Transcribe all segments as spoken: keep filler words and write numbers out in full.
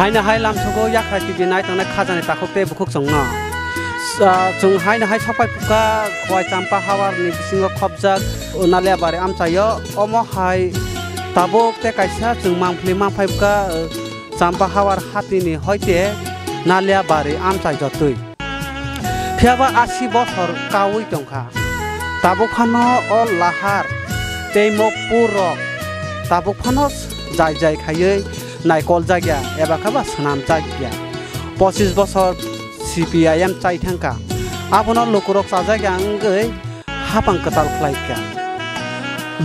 Haino hai lamsogo Yakhrai T V nai tongnai khajani takhuk tei bukhuk chwngno. Sa-, chwng haino hai sokpai phuka Khowai Champa Hawar ni bisingo khopjak Naliabari amchaio. Omo hai tabuk tei kaisa chwng mangpili mangphai phuka, uh, Champa Hawar hatini hoite Naliabari amchai jotwi. Phiyaba asi bosor kaui tongkha. Tabuk phano o lahar tei mokpur rok tabuk phano jai jai khaiwi naikol jakya eba khe ba swnam jakya. Pochis bosor C P I M chai thangkha. Abono lukurok chajakya wngwi hapang kwtal khlaikha.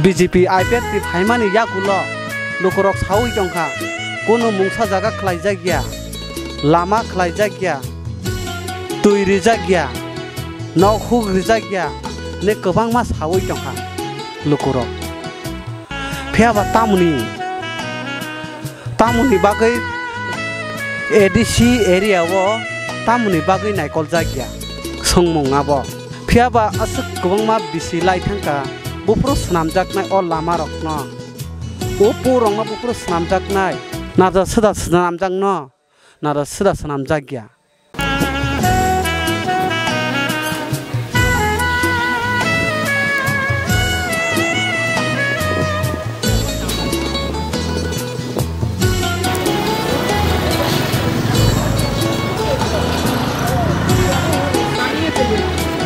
B J P I P F T phaimani yagulo lukurok saui tongkha, kunu mungsa jaga khlaijakya, lama khlaijakya, twi rijakya, nok huk rijakya, ne kwbangma saui tongkha lukurok. Phiyaba tamoni, tamoni bagwi A D C area o tamoni bagwi naikol jakya swngmung abo. Phiyaba aswk kwbangma bisi lai thangkha, buphuru swnamjaknai o lama rokno. O purokno buphuru swnamjaknai, nada swda swnamjakno, nada swda swnamjakya.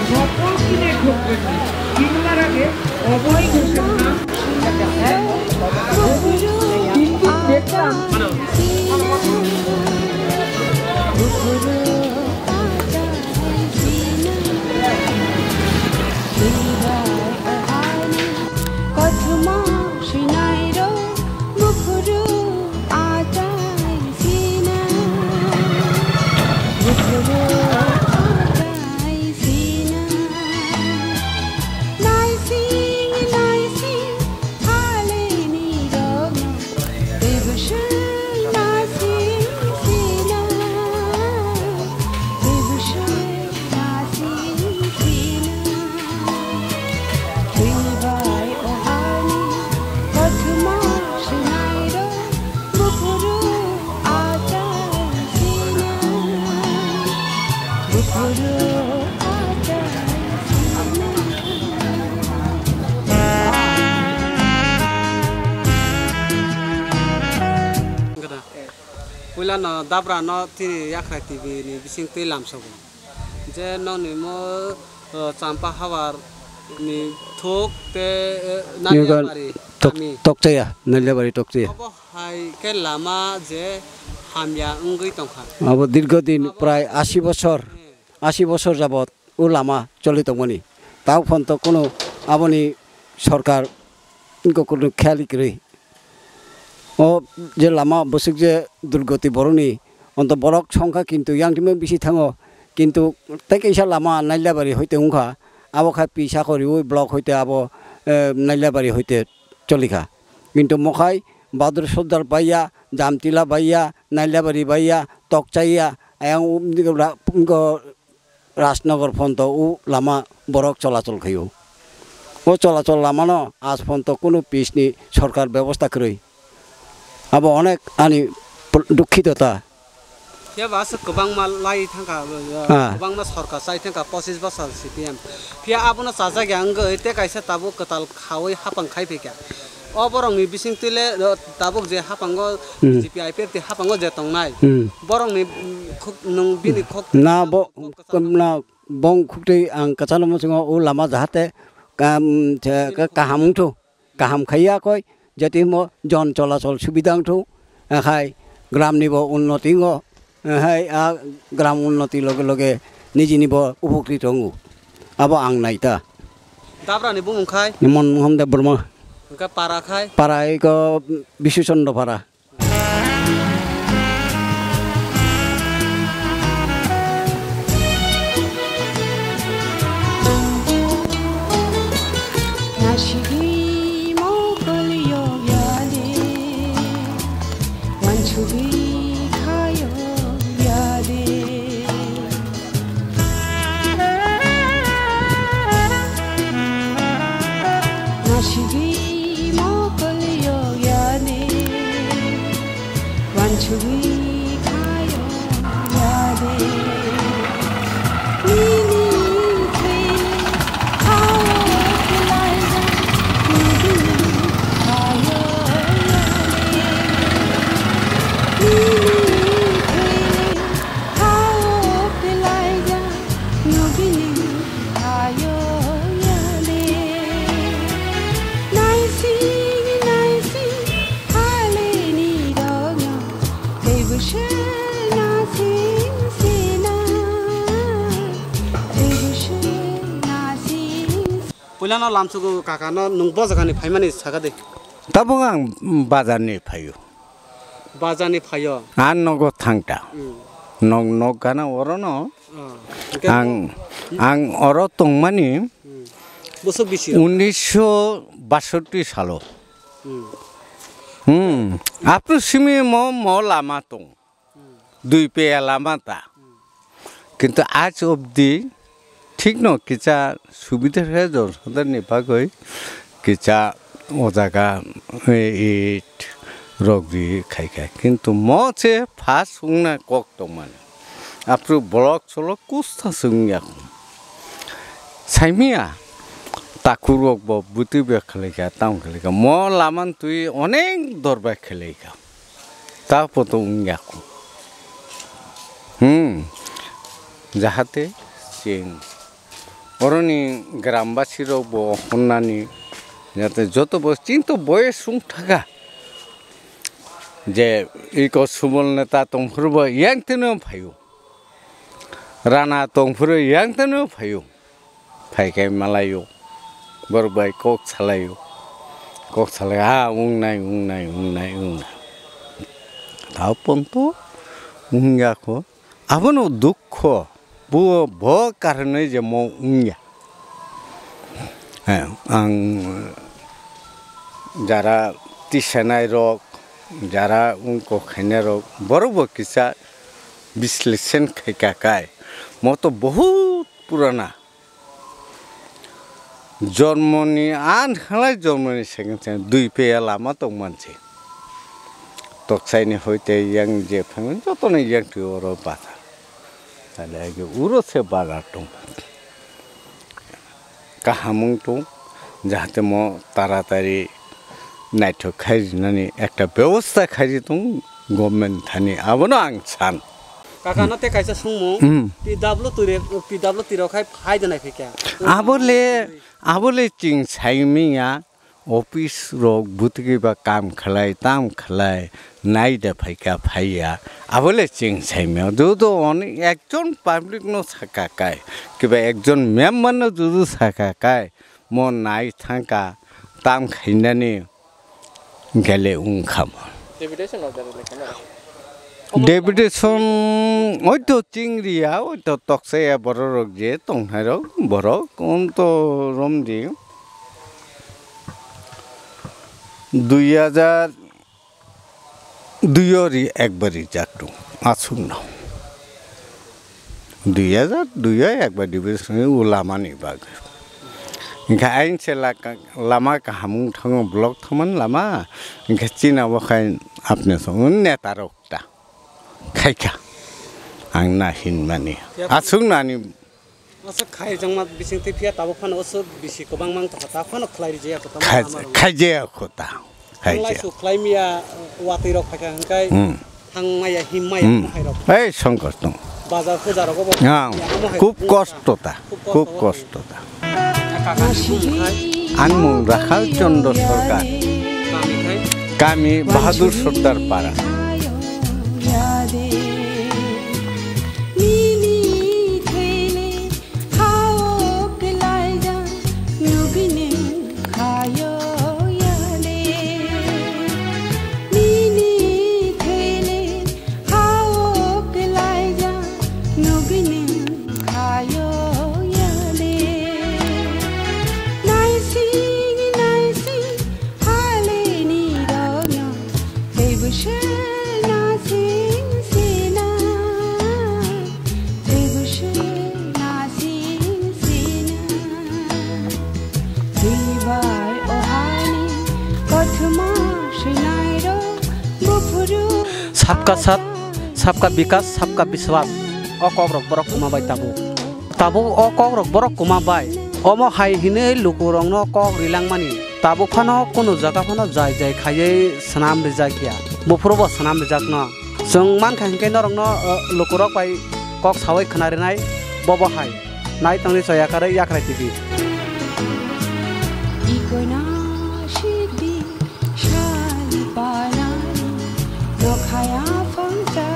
সকল কিনে ঠকবেন না। কিনবার আগে অবয় ঘোষের নাম কিন্তু দেখতাম Puila no dabra no tini Yakhrai T V ni bising twi lamsogo. Je nokni mo, uh, Champa Hawar ni thuk te, uh, Naliabari tok-, kami. Tokchaya, Naliabari Tokchaya. Obo hai khe lama je hamya wngwi tongkha. Abo dirgo din abo prai asi bosor, hmm, asi bosor jabot o lama choli tongmani. Tao phon to kuno aboni sorkar wngkha kuno khayali kwrwi. O je lama bwswk je durgoti borokni, onto borok songkha kintu yang timo bisi thango, kintu tei kaisa lama Nailabari hoite wngkha, abo kha pisa koriui block hoite abo, eh, Nailabari hoite cholikha. Kintu mokhai Badur Sodar baiya, Jamtila baiya, Nailabari baiya, Tokchaya, ayang um, ra-, um, go, Rajnagar phonto o lama borok cholachol khaio. O cholachol lamano aaj phonto kunu pis ni sorkar bebosta kwrwi. Abo onek ani pl-, dukhito ta. Phiya ba aswk kwbangma lai thangkha, uh, ah, kwbangma sorkar chai thangkha pochis bosor C P M. Phiya abono chajak ya wngwi tei kaisa tabuk kwtal khaui hapang khai phaikha. O borokni bisingtwi le, o, tabuk je hapango, hmm, B J P I P F T hapango je tongnai, hmm, borokni, mm, khuk-, nwng bini khuk na bo-, kok kwchangma na bong khuktwi ang kwchangma muchungo o lama jahate kam, je, bini ka-, khuk kaham wngthu, kaham khaiya koi, jati mo jon cholachol subida wngthu, akhai gramni bo unnoti wngo, akhai a gram unnoti loge loge nijini bo upokrit wngo. Abo ang naita. Dabrani bumung khai? Mon Mohan Debbarma. Hwnkhe para khai? Para iko Bisu Chandra para. Nasigwi mokol yok ya de, wansugwi kha yok ya de. Nasigwi mokol yok ya de, Puilano lamsugo kakano nwng bo jagani phaimani sakha de. Tabuk ang bazarni phaio. Bazarni phaio. Ang nogo thangta. Hmm. Nog, nog gana orono. Oh, hwnkhe ang, ang oro tongmani. Hmm. Bosok bisi? Unisho basotti salo. Hmm. Hmm. Apru simi mo, mo lama tong. Hmm. Dui peya lama ta. Hmm. Kintu aaj obdi thikno kisa subida khe jonsadharni bagwi kisa o jaga, e, it rok ri khaikha. Kintu mo se first wngna kok tongmani. Apru block cholok kusta se wngya. Saimia takhuk rok bo bwtwi bai khwlaikha, tamo khwlaikha. Mo laman twi onek dor bai khwlaikha. Ta poto wngya kho. Hmm. Jahate chwng oroni grambasi rok bo honnani, jate joto bo chinto boyes wng thaka je iko Subal Neta tongphuru bo yang tino phaio, Rana tongphuru yang tino phaio. Phai khe malaio, borok bai kok salaio, kok salai, "Ah, wngnai, wngnai, wngnai, wngnai." Tao ponto wngya kho. Abono dukho, bo, bo karonwi je mo wngya. Eh, ang jara tisanai rok, jara wngkok khainai rok, borok bo kisa bislesan khaika kai. Mo to bohut purana. Jormoni, an halai jormoni second second dui peya lama tong manse. Toksaini hoite yang je phaimani jotoni yang twi oro bazar. Tale age uro se bazar tong. Kaham wng tong, jahate mo taratari naithok khai rinani ekta bebosta khai ri tong government thani, abono ang san. Kaka, no te kaisa sungmung. Hmm. P W T re-, P W T rok khai phai de nai phai kha. Abole, abole chwng sai manya office rok bwtwi ba kam khlai, tam khlai, nai de phai kha, phai ya. Abole chwng sai manya. Joto onek ekjon public no saka kai, kiba ekjon member no joto saka kai, mo nai thang kha, tam khainani. Gele wngkha mo. Deputation order le kheno. Deputation oito chingriya, oito toksaya bororok je tongnairok, borok onto romdi dui hajar dui ori ekbar rijak tung aswkno. Dui hajar dui o ekbar deputation ni ulamani bagwi. Hinkhe ain se laka-, lama kaham wng thango, block thangmani lama, hinkhe chini abo khai apni song netarok ta khaikha. Ang na hinmani. Aswk nani. Aswk khai jangma bising twi phiya tabuk phano aswk bisi kwbang mang tongkha, ta phano khlai rijaya kho, tamo khai, lama rok. Khaijaya kho ta. Hai Thanglai je. Su khlai miya, watwi rok phaikha hwnkhai Hmm. thang maya, him maya, Hmm. hai rok. Ei, songkor tong. Bazar puja rogo bo Ang, ya, omo hai khub wngkha. Kosto ta, Khub khub kosto. Kosto ta. Ang mung Rakhal Chandra Sarkar. Kami khai? Kami Bahadur Sardar Para. Haok laijak nugini khayo yale, nini thele haok laijak nugini khayo yale. Naising naising haleni rokno teibo se nasing sina. Teibo se nasing sina. Teibai o hani kothoma swinairok buphuru. Sabka sat, sabka bikas, sabka biswas. O kokrok borok kwma bai tabuk. Tabuk o kokrok borok kwma bai. Omo hai hinwi lukurokno kok rilangmani. Tabuk phano kunu jaga phano jai jai khaiwi swnam rijak ya. Buphuru bo swnam rijakno. Chwng mankha hinkhe norokno, uh, lukurok bai kok sawi khwnarinai bobo hai. Nai tongdi Choyakarwi Yakhrai T V. Ikoina sidi shali panani nokhaya phangsa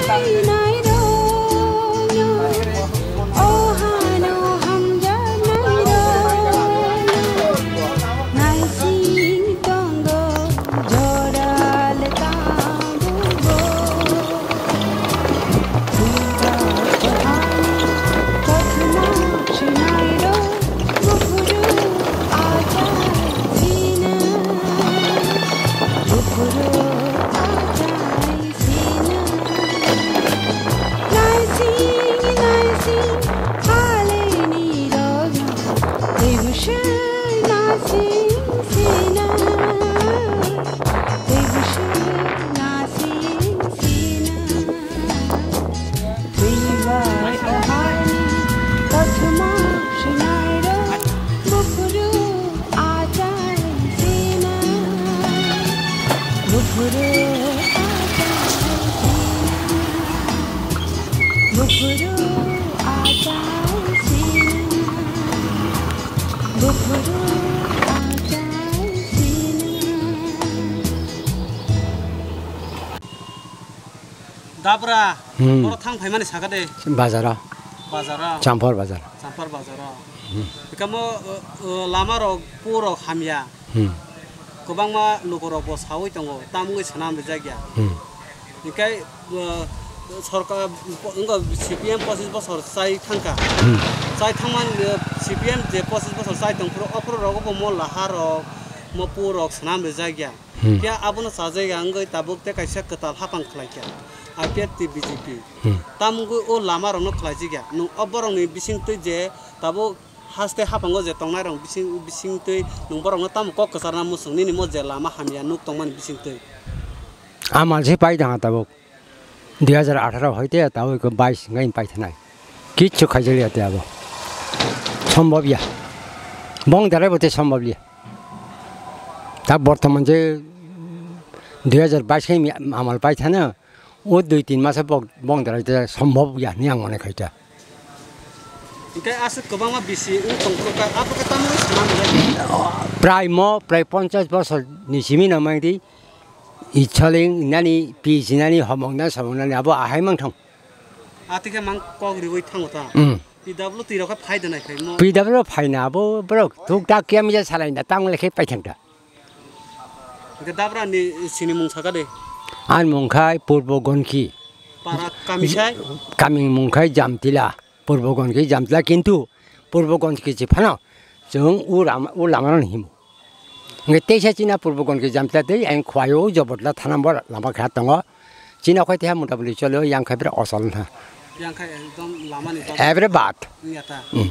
Nairokno, o hano hamjaknairokno, naising tongo jora le tabukbo. Kothoma swnairok, buphuru achai sina, buphuru achai sina. Naising, naising, haleni rogno, tebwswng nasing sina, tebwswng nasing sina. Thwibai o hani kothoma swnairok, buphuru achai sina, buphuru achai sina, buphuru achai sina, buphuru achai sina. Dabra, hmm, oro thang phaimani saka de. Bazaro. Bazaro. Champor bazar. Champor bazaro. Hmm. Ikamo, uh, uh, lama rok, po rok hamya. Hmm. Kwbangma luku rok bo sawi tongo, tamungwi swnam rijak ya. Hmm. Hinkhe, uh, sorkar, wngkha C P M pochis bosor chai thangkha. Hmm. Chai thangmani, uh, C P M je pochis bosor chai tongphuru, ophuru rogo bo mo laha rok, mo po rok swnam rijak ya. Hmm. Khe abono chajak ya wngwi tabuk tei kaisa kwtal hapang khlai kha, I P F T B J P. Hmm. Tamungwi o lama rokno khlaijak ya. Nwng o borokni bisingtwi je tabuk haste hapango je tongnai rok bising, bisingtwi nwng borokno tamo kok kwcharna muchung nini mo je lama hamya nuk tongmani bisingtwi? Amal se pai tangha tabuk. Dui hajar atharo hoite tabuk bais wngwi pai thanai. Kichu khaijakliya te abo. Sombhob ya. Bong darai bo te sombhob ya. Ta bortoman je dui hajar bais khai mi amal pai thana, o dui tin masa bok-, bong darai te sombhob ya ni ang mone khai ta. Hinkhe aswk kwbangma bisi wng tongkha, abo khe tamo wngwi swnam rijak. Prai mo, prai ponchas bosor ni simi no mang di, icholing nani, piji nani, homong nani, somong nani, abo ahai mang thang. Atikhe mang kok riwi thango ta. Hmm. P W T rok khe phai de nai khai mo. P W T phaina abo borok thuk tak kiya mija salai na tang le khe pai thang ta. Hingke dabra ni sini mung saka de. An mung khai Purbo Gonki. Para kami sai? Kami mung khai Jamtila. Purbo Gonki Jamtila kintu Purbo Gonki chi phano chwng u ram-, u lama no himo. Hingke teisa china Purbo Gonki Jamtila tei ang khwai o Jobotla thana bo lama kha tongo. China khoi teha mota boli cholo yang khai bera osol na. Yang khai ekdom lama ni. Every bat. Iya ta. Hmm.